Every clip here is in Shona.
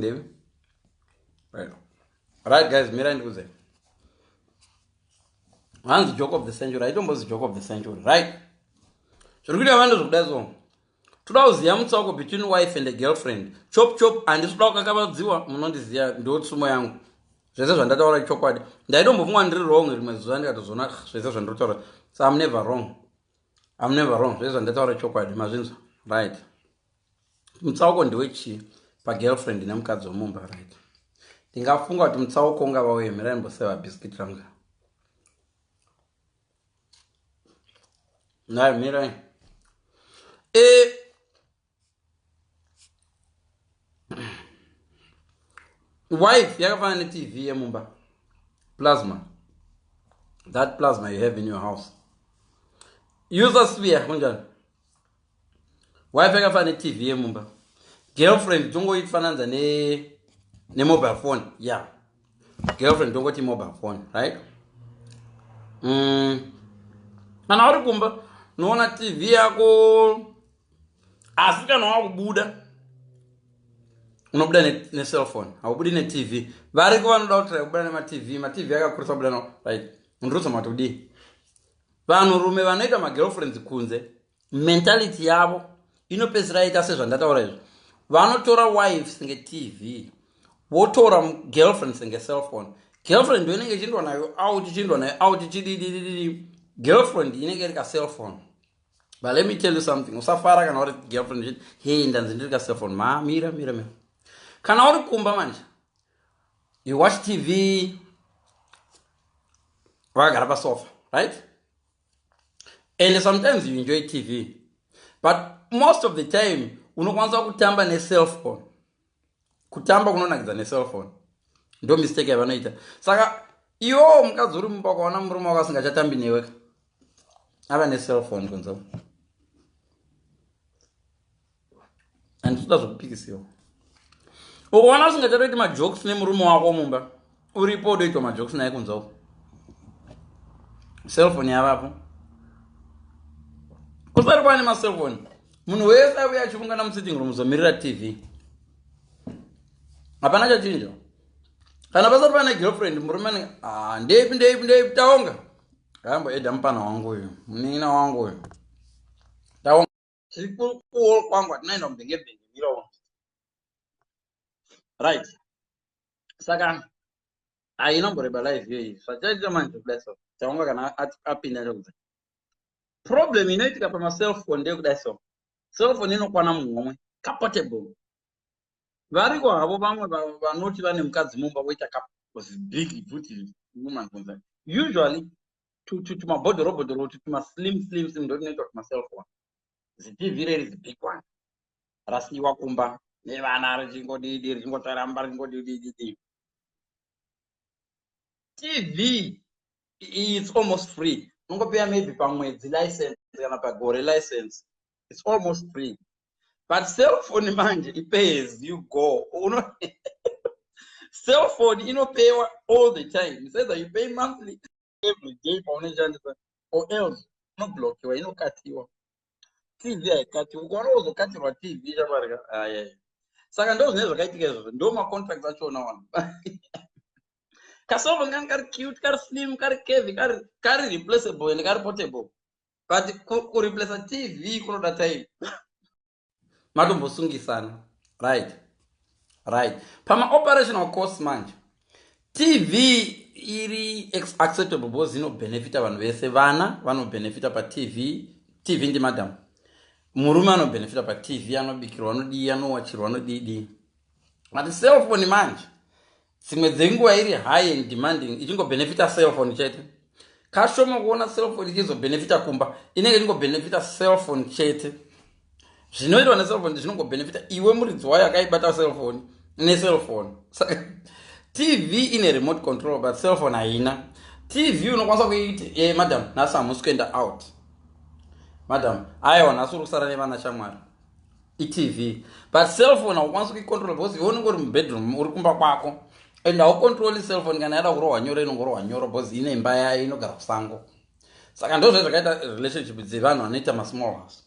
Ndevi? Right. Right guys, mirai ndikuze. Hanzi joke of the century, aitombozi joke of the century, right? Zviri kuita vanhu zvekudai so. Toda kuziva mutsauko between wife and a girlfriend. Chop chop, handisi kuda kukakavadziwa, munondiziva ndo tsumo yangu. Zvese zvandataura chokwadi. Ndaitombofunga ndiri wrong rimwe zuva ndikatozoona ah, zvese zvandinotaura. So I'm never wrong. I'm never wrong. Zvese zvandataura chokwadi, mazvinzwa. Right. Mutsauko ndewechii pagirlfriend nemukadzi wemumba right? Ndingafunga kuti mutsauko ungava uye mirai mboseva biscuit rangu. Nai mirai. E wife yakafanana netv yemumba plasma that plasma you have in your house user sphere kunjani wife yakafanana netv yemumba girlfriend tongoifananidza ne nemobile phone yeah girlfriend tongoti mobile phone right mm. Kana uri kumba unoona tv yako asi kana wakubuda unobuda necellphone haubudi netv variko vanoda kutira kubuda nematv matv akakurisa kubuda no right ndirikusoma kuti kudii vanhurume vanoita magirlfriends kunze mentality yavo inopedzisira yaita sezvandataura izvo vanotora wife senge tv votora girlfriend senge cellphone girlfriend ndo inenge ichiendwa nayo out ichiendwa nayo out ichididididi girlfriend inenge iri kacellphone but let me tell you something usafara kana uri girlfriend uchiti hey ndanzi ndiri kacellphone ma mira mira mira kana uri kumba manje you watch tv wakagara pasofa right and sometimes you enjoy tv but most of the time unokwanisa kutamba necellphone kutamba kunonakidza necellphone ndo mistake yavanoita saka iwowo mukadzi uri mumba ukaona murume wako asingachatambi newe ava necellphone kunze handitoda zvekupikisiwa ukaona usingachatoiti majokes nemurume wako mumba uripo udoitwa majokes naye kunze uko cellphone yavapo kusati kwane macellphone munhu wese auya achiungana musitting room zomirira tv hapana chachinja kana pasati pane girlfriend murume ah, ndeipi ndeipi ndeipi taonga aamboeda mupana wangu uyu munin'ina wangu uyu taonga zvikukuwo kwangu hatinaenda mubhengebhenge mirawo right saka haina mboreba live iyoyi zvachaita manje kudai so taonga kana apinda chokudza problem inoitika pamacellphone ndeyekudai so cellphone inokwana muhomwe kaportable variko havo vamwe vanoti vane mukadzi mumba voita big bhuti woman kunze usually tumabhodhoro bhodhoro tumaslim slim slim ndotunoitwa tumacellphone zitv reri zibig one rasiyiwa kumba nevana richingodidi richingotsvaramba richingodidididi tv it's almost free unongopeya maybe pamwedzi license kana pagore license it's almost free but cellphone manje ipay as you go uno cellphone inopewa all the time it's either you pay monthly every day paunoishandisa or else inoblokiwa inokatiwa tv haikatiwa ukaona uzokatirwa tv chabarika ayaya saka ndo zvine zvakaitika izvozvo ndo macontracts achona wana kasofa kanga kari cute kari slim kari kevi kari kari replaceable and kari portable but kureplace tv kunoda time matombosungisana right right pamaoperational cost manje tv iri acceptable because inobenefita vanhu vese vana vanobenefita patv tv ndimadam murume anobenefita patv anobikirwa anodii anowachirwa anodii but cellphone manje dzimwe dzenguva iri high and demanding ichingobenefita cellphone chete kashoma kuona cellphone ichizobenefita kumba inenge ichingobenefita cellphone chete zvinoitwa necellphone zvinongobenefita iwe muridzi wayo akaibata cellphone necellphone tv ine remote control but cellphone haina tv unokwanisa kuiti e madam nhasi hamusi kuenda out madam aiwa nhasi uri kusara nevana shamwari itv but cellphone haukwanisi kuicontrol because iwe unenge uri mubedroom uri kumba kwako and haucontroli cellphone kana yada kurohwa nyoro inongorohwa nyoro because ine imba yayo inogara kusango saka ndozve zvakaita relationship dzevanhu vanoita masmall house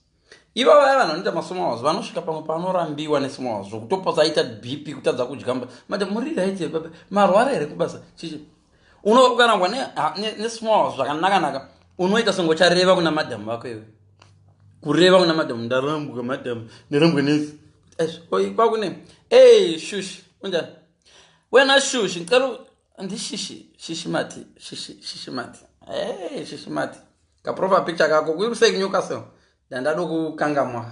Ivo vaya vanhu vanoita masmall house vanosvika pamwe panorambiwa nesmall house zvokutopotsa aita BP, kutadza kudya mba. Mati muri right, baba marwara here kubasa chichi? Ukarangwa nesmall house zvakanaka-naka, unoita senge uchareva kuna madhamu vako iwe, kureva kuna madhamu, ndarambwa madhamu, ndarambwa nesi kwakune. Ei, shushi, unjani wena shushi? Ngicela ndishishi shishi mati shishi shishi mati. Hey, shishi mati, kaprofile picture kako kuri kusei kuNewcastle, ndandado kukangamwa.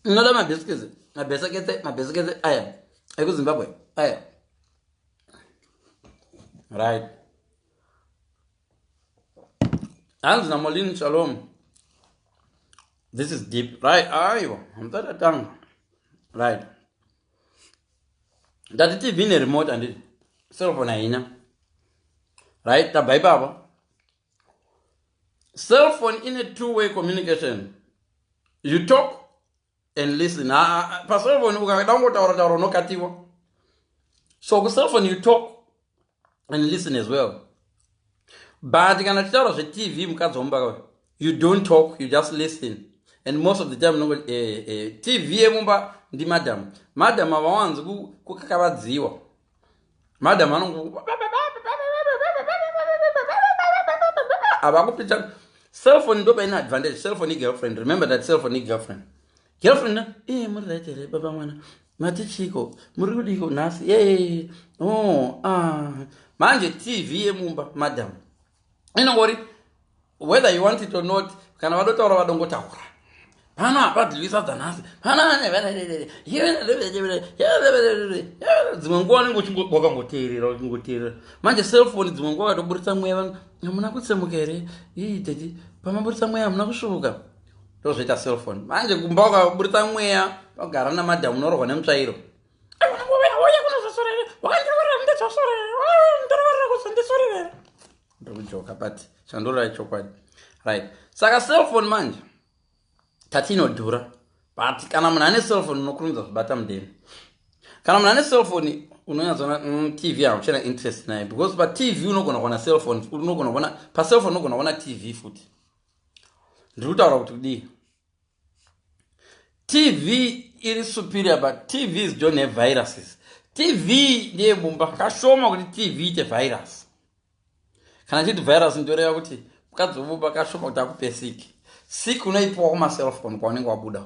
Inoda mabhisikisi, mabhesekete, mabhesekete aya ekuZimbabwe aya. Right, hanzi naMolin, shalom, this is deep. Right, aiwa, hamusatatanga. Right, ndati TV neremote, handiti? Cellphone haina. Right, tabva ipapo. Cellphone ine two way communication, you talk and listen. Pacellphone ukada kungotaura taura unokatiwa. So kucellphone you talk and listen as well, but kana tichitaura zveTV, mukadzi womumba, you don't talk, you just listen. And most of the time unongo TV yemumba ndimadam. Madam havawanzi kukakavadziwa. Madam anongo havakupicha. Cellphone ndo paine advantage. Cellphone igirlfriend. Remember that cellphone igirlfriend. Girlfriend, e muri right here baba mwana? Mati chiko, muri kudiko nhasi? E, oh, ah. Manje TV yemumba, madam inongori whether you want it or not. Kana vadotaura, vadongotaura pano hapadliwisa dzanhasi pano. Dzimwe nguva unenge wakangoteerera, uchingoteerera. Manje cellphone, dzimwe nguva wakatoburitsa mweya, hamuna kutsemuka here? Ii teti, pamaburitsa mweya hamuna kusvuka? Ndozvoita cellphone. Manje kumba ukaburitsa mweya pagara namadhamu, unorohwa nemutsvairo. Ndiri kujoka, but chandoreva chokwadi. Right, saka cellphone manje tati inodhura, but kana munhu ane cellphone unokurumidza zvibata mudeni. Kana munhu ane cellphone unonyatsoona TV hauchena interest naye, because paTV unogona kuona cellphone, unogona kuona pacellphone, unogona kuona TV futi. Ndiri kutaura kuti kudii? TV iri superior, but TVs don't have viruses. TV ndeyemumba. Kashoma kuti TV ite virus. Kana chiti virus, ndoreva kuti mukadzi womumba kashoma kuti akupe sick. Sick unoipiwa kumacelfone kwaunenge wabuda.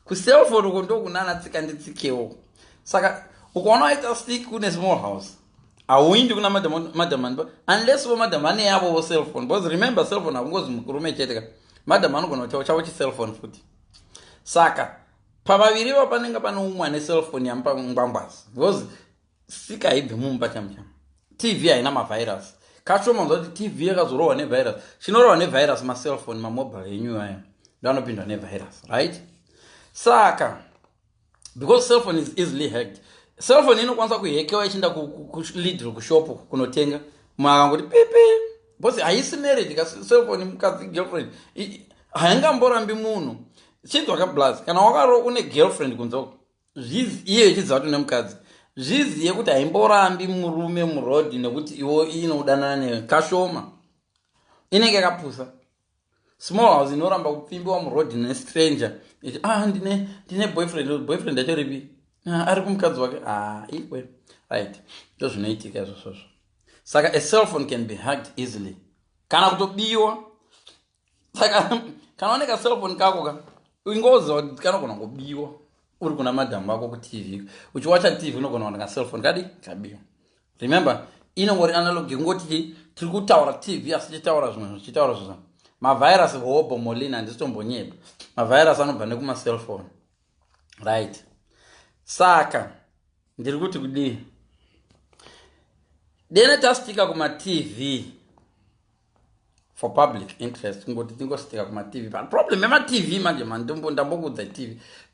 Kucellphone uko ndokunana tsika nditsikewo. Saka ukaona waita sick une small house, hauindi kuna madam unless vo madam vane yavovo cellphone, because remember, cellphone hakungozi murume chete ka. Madam anogona kutawo chavo chicellphone futi. Saka pavaviri ivo panenge pane umwe ane cellphone yamupangwangwazi, because sick haibvi mumba chamu chamu. TV haina mavirus. Kashoma unzwa kuti TV yakazorohwa nevirus. Chinorohwa nevirus macelfone, mamobile enyu aya ndo anopindwa nevirus. Right, saka because cellphone is easily hacked, cellphone inokwanisa kuhekewa ichienda kuLidl, kushopo kunotenga, munhu akangoti pipi, because haisi marriage ka cellphone. Mukadzi, girlfriend haingamborambi munhu. Chinzwa kablas, kana wakaro une girlfriend kunze, iye ichiziva kuti une mukadzi, zviziye kuti haimborambi murume murodhi nekuti iwo inodanana newe. Kashoma, inenge yakapusa. Small house inoramba kupfimbiwa murodhi nestranger ichi, ah, ndine boyfriend. Boyfriend yacho ripi? Ah, ari kumukadzi wake. Ah, ikwe. Right, ndo zvinoitika izvozvozvo. Saka a cellphone can be hacked easily kana kutobiwa. Saka kana une kacellphone kako ka, ingoziva kuti kanogona kubiwa. Uri kuna madhamu vako kuTV, uchiwacha TV, unogona kuwana kacellphone kadi kabiwa. Remember, inongori analog, kungoti tiri kutaura TV asi tichitaura zvimwe, zvichitaura zvizvo. Mavirus hobho, Molina, handisitombonyepa, mavirus anobva nekumacellphone. Right, saka ndiri kuti kudii? Dene tastika kumaTV for public interest, kungoti tingostika kumaTV. But problem yemaTV manje, mandimbo ndambokudza,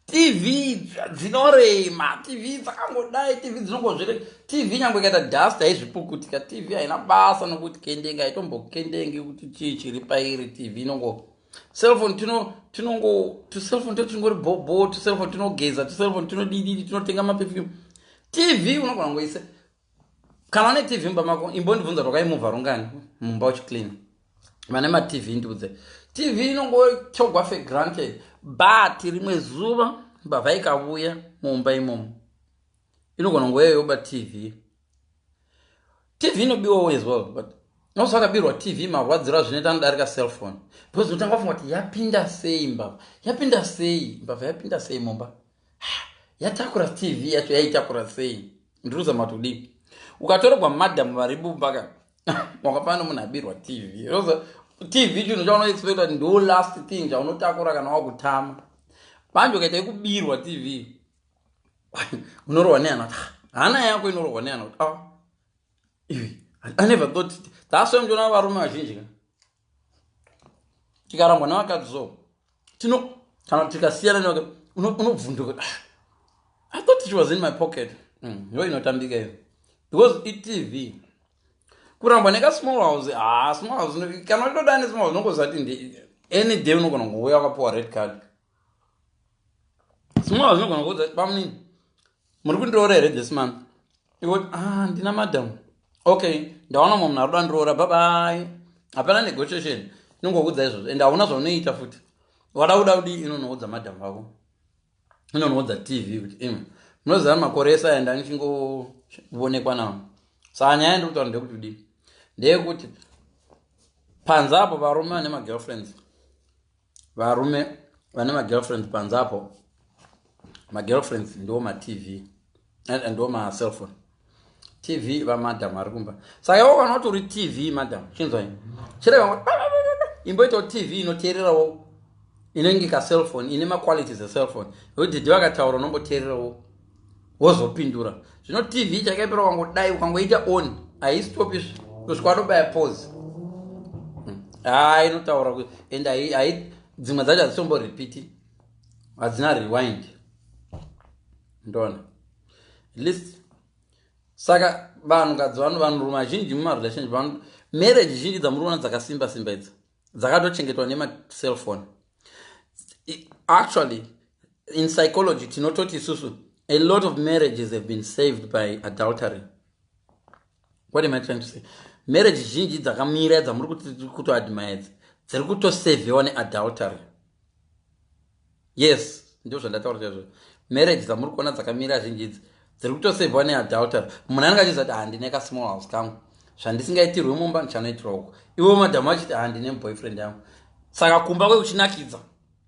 TV dzinorema, TV dzakangodai, TV dzinongozvire. TV nyange ikaita dust haizvipukutika. TV haina basa nokuti kendenga, haitombokendengi kuti chii chiri pairi. TV inongo, cellphone tino tinongo tucellphone totingori bhobho, tucellphone tinogeza, tucellphone tinodididi, tinotenga maperfume. TV unogona kungoisa, kana une TV mumba mako, imbondibvunza, rwakaimuvha rungani mumba uchicleana? Vane maTV, ndiudze, TV inongotogwa for granted, but rimwe zuva mbavha ikavuya mumba imomo, inogona kungoya yoba TV. TV inobiwawo as well, but noso akabirwa TV, marwadziro azvinoita anodarika cellphone, because unotanga wafunga kuti yapinda sei mbavha, yapinda sei mbavha, yapinda sei mumba, yatakura TV yacho, yaitakura sei? Ndirikuzama kuti kudii. Ukatorerwa madhamu vari mumba ka, wakafana nemunhu abirwa TV. TV chinhu chaunoexpecta kuti ndo last thing chaunotakura kana wakutama. Manje ukaita yekubirwa TV, unorohwa nehana kuti hana yako inorohwa nehana kuti, "Ah, iwe, I never thought." That's why muchiona varume vazhinji ka, tikarambwa nevakadzi so, tino kana tikasiyana nevakadzi, unobvunduka, "Ah, I thought it was in my pocket." Ndo inotambika iyo, because iTV. Kurambwa nekasmall house, ha, small house, kana uchitoda nesmall house, unongoziva kuti any day unogona kungouya wakapiwa red card. Small house inogona kuudza, "Pamunini, muri kundiroora here this month?" Ikoti, "Ah, ndina madam. Okay, ndaona mumwe munhu ari kuda ndiroora. Bye bye." Hapana negotiation, inongokuudza izvozvo, and hauna zvaunoita futi. Wada kuda kudii, inonoudza madam vako, inonoudza TV kuti, "Imwe, munoziva makore ese aya ndandichingoonekwa nawo." Saka nyaya yandiri kutaura ndeyekuti kudii? Ndeyekuti panze apo varume vane magirlfriends, varume vane magirlfriends panze apo, magirlfriends ndo maTV, ndo macellphone. TV vamadhamu ari kumba. Saka iwo kana kuti uri TV, madhamu, chinzwai, chireva imboitawo TV inoteererawo, inenge kacellphone ine maqualities ecellphone, yekuti dhidhi vakataura unomboteererawo, wozopindura. Zvino TV chakaipira, ukangodai ukangoita on, haistopi kusvika watobaya pause. Ha, inotaura, and dzimwe dzacho hadzitomboripiti, hadzina rewind, ndoona at least. Saka vanhukadzi, vanhu, vanhurume vazhinji mumarelationship, marriage zhinji dzamuri kuona dzakasimba simba idzi, dzakatochengetwa nemacellphone. Actually, in psychology tinototi isusu a lot of marriages have been saved by adultery. What am I trying to say? Marriage zhinji dzakamira dzamuri kutoadmire idzi, dziri kutoseviwa neadultery. Yes, ndio zvandataura chaizvo. Marriage dzamuri kuona dzakamira zhinji idzi, dziri kutosevhiwa neadultery. Munhu anenge achiziva kuti, "Handine kasmall house kangu, zvandisingaitirwi mumba ndichanoitirwa uko." Iwo madhamu achiti, "Handine boyfriend yangu." Saka kumba kwekuchinakidza,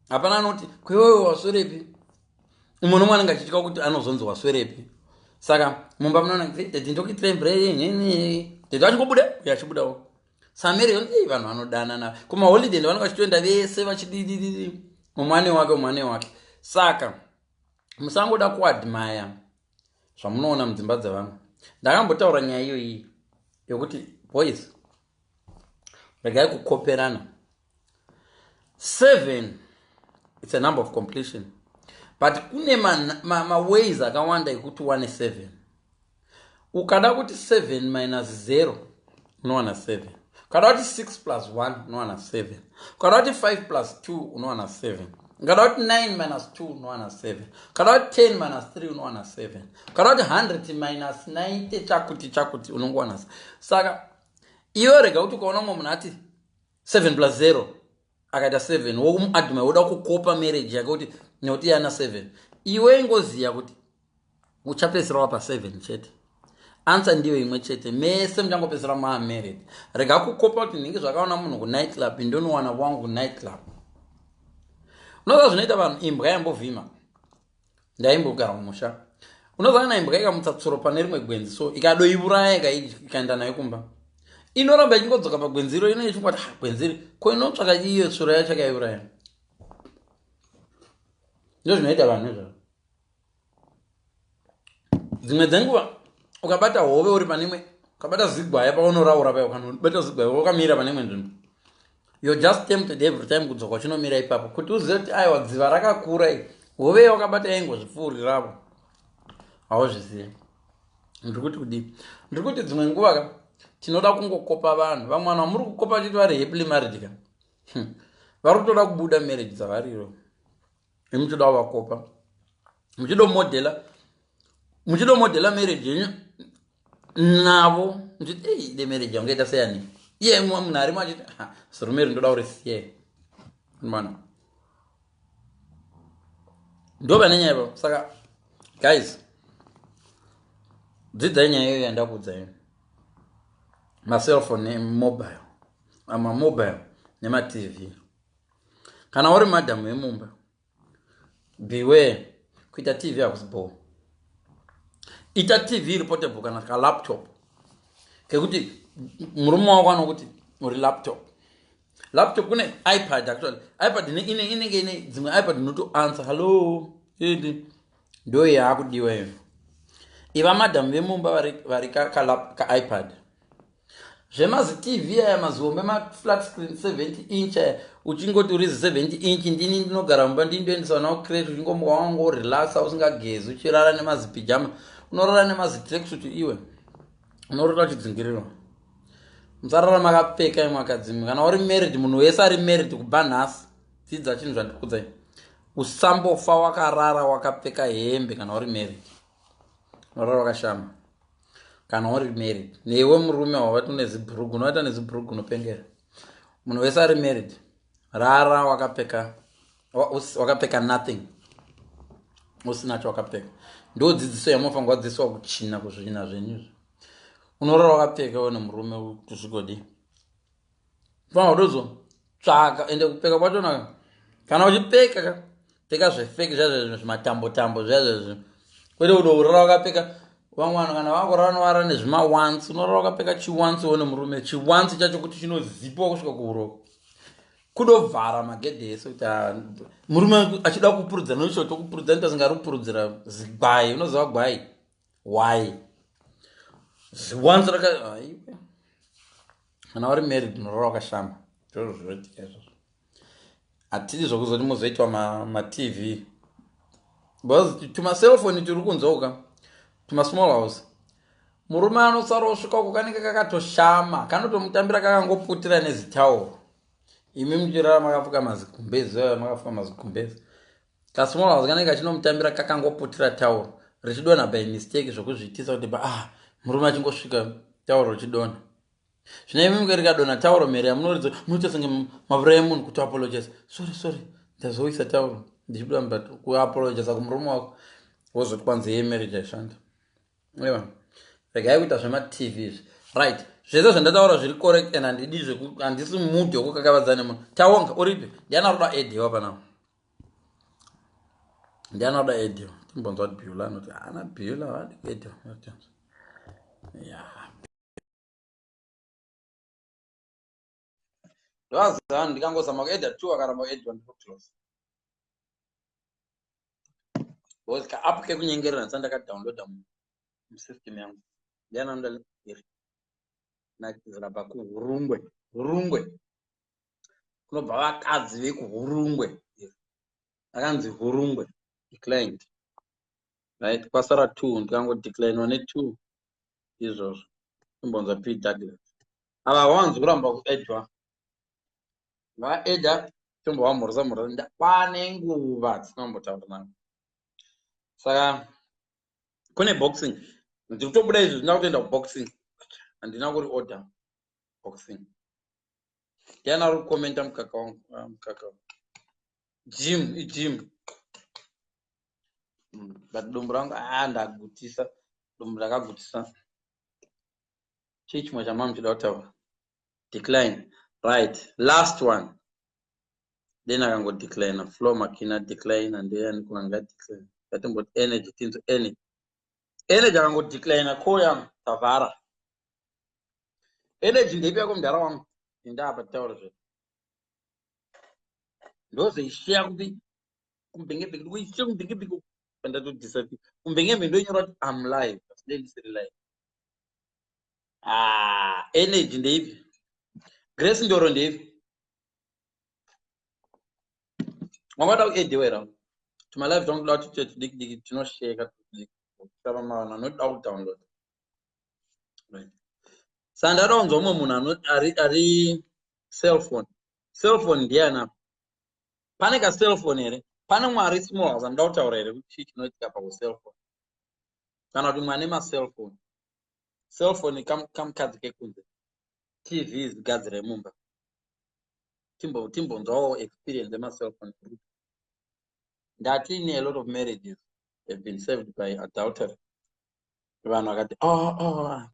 hapana anoti, "Kwewewe waswerepi?" Umwe nomwe anenge achitya kuti anozonzi, "Waswerepi?" Saka mumba munoona, "Daddy, ndokuitirai mvura yenene." Daddy achingobuda, uyo achibudawo. Samere, vanhu vanodanana kumaholiday, vanenge vachitoenda vese vachididididi, mumwe ane wake, umwe ane wake. Saka musangoda kuadmire zvamunoona mudzimba dzevamwe. Ndakambotaura nyaya iyoyi yokuti, boys, regai kukoperana. 7, it's a number of completion, but kune maways ma akawanda ekuti uwane 7. Ukada kuti 7 minus 0, unowana 7. Ukada kuti 6 plus 1, unowana 7. Ukada kuti 5 plus 2, unowana 7. Ukada kuti 9 minus 2, unowana 7. Ukada kuti 10 minus 3, unowana 7. Ukada kuti 100 minus 90 chakuti chakuti, unongowana. Saka iwe rega kuti ukaona umwe munhu ati 7 plus 0 akaita 7, wokumuadmire, woda kukopa marriage yake kuti nekuti yana 7, iwe ingoziya kuti uchapedzisira wapa 7 chete. Answer ndiyo imwe chete, mese muchangopedzisira maamarried. Rega kukopa kuti nhingi zvakaona munhu kunight club, ndonowana wangu kunight club. Unoziva zvinoita vanhu, imbwa yambovhima. Ndaimbogara mumusha, unoziva kana imbwa ikamutsa tsuro pane rimwe gwenzi so, ikadoiuraya, ikaenda nayo kumba, inoramba ichingodzoka pagwenziro ino, ichingoti, "Ah, gwenziri ko?" Inotsvaka iyo tsuro yacho akaiuraya. Ndo zvinoita vanhu izvozvo. Dzimwe dzenguva ukabata hove uri pane imwe, ukabata zigwaya paunoraura paya, ukanobata zigwaya wakamira pane imwe nzvimbo, you're just tempted every time kudzoka uchinomira ipapo kuti uzive kuti, aiwa, dziva rakakura i, hove wakabata yaingozvipfuurirapo. Hauzvizivi. Ndiri kuti kudii? Ndiri kuti dzimwe nguva ka, tinoda kungokopa vanhu vamwe. Vanhu vamuri kukopa chiti vari happily married ka, vari kutoda kubuda marriage dzavariro. Imuchoda kuvakopa, muchidomodhela marriage yenyu navo, muchiti, "Ei, de marriage yangu yaita seyani?" Iye munhu arimo achiti zirume rindoda kurisiye mana, ndo vane nyaya ipapo. Saka guys, dzidzai nyaya iyoyo yandakuudzai, macellphone nemobile, amamobile nemaTV. Kana uri madhamu yemumba, beware. Kuita TV hakusi bho. Ita TV iri portable kana kalaptop kekuti murume wako anokuti uri laptop. Laptop, kune iPad. Actually, iPad inenge ine dzimwe iPad inotoanswer "Hello", idi ndo yaakudiwa iyo. Iva madhamu vemumba vari kaipad. ZvemaziTV aya mazihombe, maflat screen 70 inch aya, uchingoti urizi 70 inch, ndini ndinogara mumba, ndini ndoendesa vana kucreche, uchingomuka wangorelaxa, usingagezi, uchirara nemazipijama, unorara nemazitracksuit, iwe unorota uchidzingirirwa. Musarara makapfeka imwe akadzimi kana uri married. Munhu wese ari married, kubva nhasi dzidza chinhu zvandikudzai: usambofa wakarara wakapfeka hembe. Kana uri married, unorara wakashama. Kana uri married, newe murume wavati une zibhurugu, unovaita nezibhurugu, unopengera. Munhu wese ari married, rara wakapfeka, wakapfeka nothing, usina chawakapfeka. Ndo dzidziso yamunofanirwa kudzidziswa kuchina kuzvina zvenyu izvo. Unorara wakapfeka une murume kuti zvigodii? Fanira kutozotsvaka. Ende kupfeka kwachona, kana uchipfeka ka, pfeka zvefake zvazvo, zvimatambo tambo zvazvo, kwete kuti urara wakapfeka. Vamwe vanhu kana vakurara novara nezvimaonesie. Unorara wakapfeka chionesie une murume, chionesie chacho kuti chinozipiwa kusvika kuuroko, kudovhara magedhe ese kuti murume achida kupurudzira nochoto kupurudzira nita singari kupurudzira zigwai. Unoziva gwai wai zionesie raka aiwe. Kana uri married, unorara wakashamba. Ndozvo zvinoitika izvozvo. Hatidi zvokuzoti muzoitwa maTV because tumaselfoni turi kunzoka tumasmall house. Murume anosara osvika uko kanenge kakatoshama, kanotomutambira kakangoputira nezitauro, imi muchirara makafuka mazigumbezi, makafuka mazigumbezi. Kasmall house kanenge kachinomutambira kakangoputira tauro, richidonha by mistake, zvokuzviitisa kuti ah, murume achingosvika tauro richidonha. Zvino imi muke rikadonha tauro, mhere yamunoridza, munoita senge mavura emunhu kutoapologize, "Sorry, sorry, ndazoisa tauro ndichibuda mubato," kuapologisa kumurume wako. Wozoti kwanzi yemarriage aishanda. Iwa regai kuita zvemaTV izvi. Right, zvese zvandataura zviri correct and handidi, handisi mudhi wekukakavadzana nemunhu. Taonga uripi? Ndiani aroda ediwa panapa? Ndiani aroda ediwa? Timbonzwa kuti Bula anoti ana Bula vadi kuediwa ya. Ndovaziva, ndikangozama kuedha two, akaramba kuedwa, ndinoclose because kaapp kekunyengerera ndisati ndakadownloada musystem yangu. Ndiani anoda iri nakizirabva kuHurungwe? Hurungwe kunobva vakadzi vekuHurungwe. Akanzi Hurungwe declined. Right, kwasara two. Ndikangodeclinwa netwo izvozvo, imbonzwa P Douglas. Ava havanzi kuramba kuedwa, vaedha tombovamhoresa mhoresa. Kwane nguva dzisingambotaura navo. Saka kune boxing, ndiri kutobuda izvi, ndina kutoenda kuboxing, handina kuri order boxing. Ndiani ari kukomenta? Mukaka wangu. Ah, mukaka gym igym. But dumbu rangu, a ndagutisa dumbu, ndakagutisa. Chii chimwe chamamuchida kutaura? Decline. Right, last one then. Akangodecline Flo Makina, decline. Andeyani kuanga decline? Ngatimboti Energy, tinzo Energy. Energy akangodecline call yangu, tavhara. Energy ndeipi yako, mudhara wangu? Indapa titaura zvedu. Ndozoisheya kuti kumbhengebhenge, ndikuisheya kumbhengebhenge pandatodisappear kumbhengebhenge, ndonyora kuti am live, asi ndei ndisiri live. Ah, Energy ndeipi? Grace Ndoro ndeipi? Wangada kuediwa here? Tumalive twanguda kuti tuite tudiki diki, tinosheka tudiki, vanhu vanoda kudownload. Right, saka ndada kunzwa umwe munhu ari cellphone. Cellphone ndiani apa? Pane kacellphone here? Pane mumwe ari small house anoda kutaura here kuti chii chinoitika pakucellphone, kana kuti mwane macellphone? Cellphone kamukadzi kekunze. TV zigadzire mumba. Timbonzwawo experience yemacellphone. Ndati a lot of marriages have been saved by adultery. Vanhu vakati, oh,